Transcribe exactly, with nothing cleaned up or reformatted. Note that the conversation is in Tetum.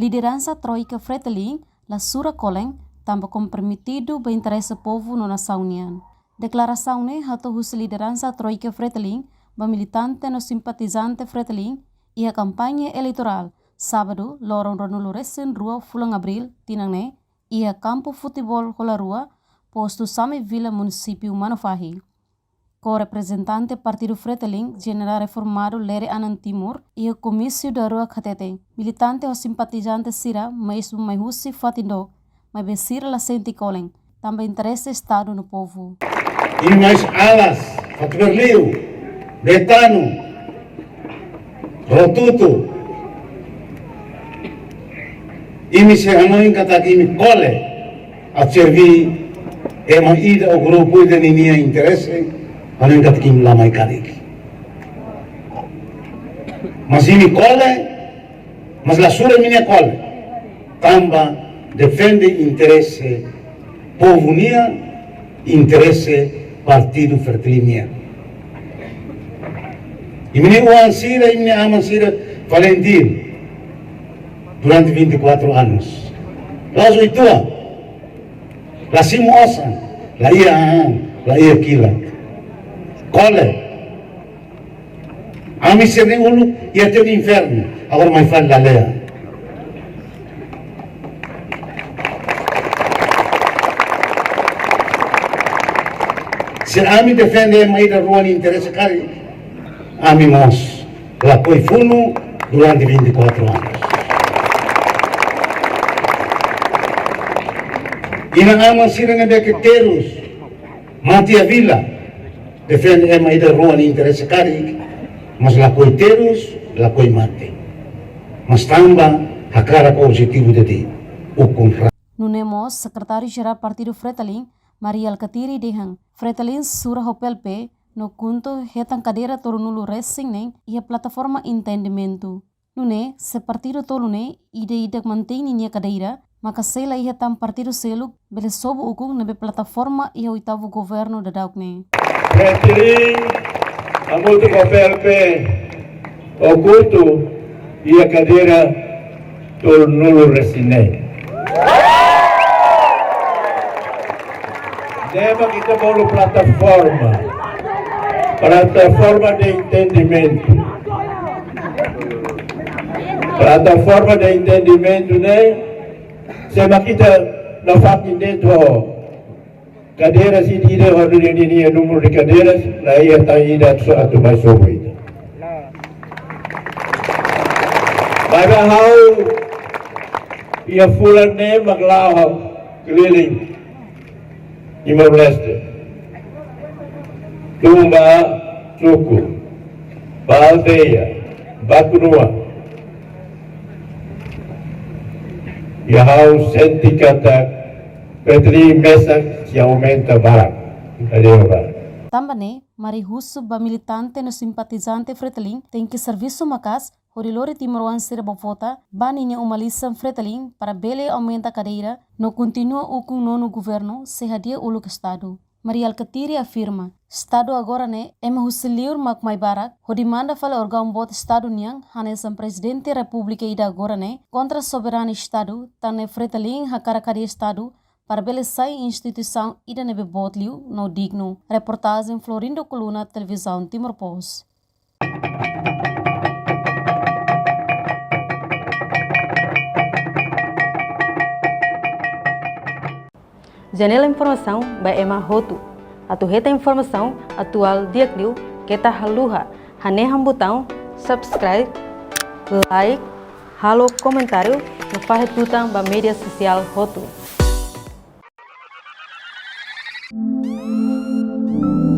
Lideransa Troika Fretilin la sura kolen, tanba komprometidu ba interese povu no nasaun nian. Deklarasaun ne'e hato'o husi lideransa Troika Fretilin ba militante no simpatizante Fretilin iha kampaña eleitorál, sábadu, loron ruanulu-resin-rua fulan Abríl, tinan ne'e, iha kampu futeból Holarua, postu Same Vila, munisípiu Manufahi. Ko-reprezentante Partidu Fretilin, Jenerál Reformadu Lere Anan Timur, iha komísiu daruak hateten, militante ho simpatizante sira, mezmu mai husi fatin dook, maibé sira la sente kolen, tanba interese Estadu no povu. Imi mai husi Alas, Fatuberliu, Betanu, Rotutu, imi sei hanoin katak imi kole atu serví ema ida ou grupu ida ninia interese, hanoin katak imi la mai karik. Mas imi kole, mas la sura imi-nia kole, tanba defende interese povu nian, interese Partidu Fretilin nian. Imi-nia oan sira, imi-nia aman sira, Valentin, durante vinte e quatro anos. La'ós uitoan, la simu osan, la iha an, la iha kilat. Kole. Ami sira-nia uluk iha tiha ona infernu, agora mai fali lalehan. Se ami defende ema ida rua nia interese karik, ami mós lakohi funu durante vinte e quatro anos. Inan-aman sira ne'ebé ke terus mate iha vila, defende ema ida rua nia interese karik, mas lakohi terus, lakohi mate. Mas tanba hakarak objetivu ida de'it, ukun ra- Nune'e mós Sekretáriu Jerál Partidu Fretilin, Mari Alkatiri dehan, Fretilin sura ho PLP, no KHUNTO hetan kadeira tolunulu-resin-neen iha plataforma entendimentu. Nune'e, se partidu tolu ne'e ida-idak mantein ninia kadeira, maka sei la iha tan partidu seluk bele sobu ukun ne'ebé plataforma iha oitavu governu daudauk ne'e. Fretilin, hamutuk ho PLP, ho KHUNTO, iha kadeira tolunulu-resin-neen. Ne'e mak ita bolu plataforma. Plataforma de entendimentu. Plataforma de entendimentu ne'e, se mak ita nafatin de'it ho kadeira ida-idak, hodi ninia númeru de kadeiras, la iha tan ida atu, atu mai sobu ita. Maibé ha'u iha fulan neen mak la'o keliling Timor-Leste. Tun ba suku, ba aldeia, ba kunua. I ha'u sente katak Fretilin mesak sei aumenta barak, kadeira barak. Tanba ne'e, Mari husu ba militante no simpatizante Fretilin tenke servisu maka'as hodi lori timoroan sira bá vota ba ninia uma-lisan Fretilin para bele aumenta kadeira no kontinua ukun nonu governu sei hadi'a uluk Estadu. Mari Alkatiri afirma, Estadu agora ne'e ema husi liur mak mai barak, hodi manda fali órgaun boot Estadu nian, hanesan Prezidente Repúblika ida agora ne'e kontra soberania Estadu, tan ne'e Fretilin hakarak hadi'a Estadu para bele sai instituisaun ida ne'ebé boot liu no dignu. Reportajen Florindo Coluna, Televizaun Timor Post. Janela informasaun ba ema hotu. Atu hetan informasaun atuál di'ak liu, keta haluha hanehan butaun subscribe, like, halo komentáriu no fahe tutan ba média sosiál hotu.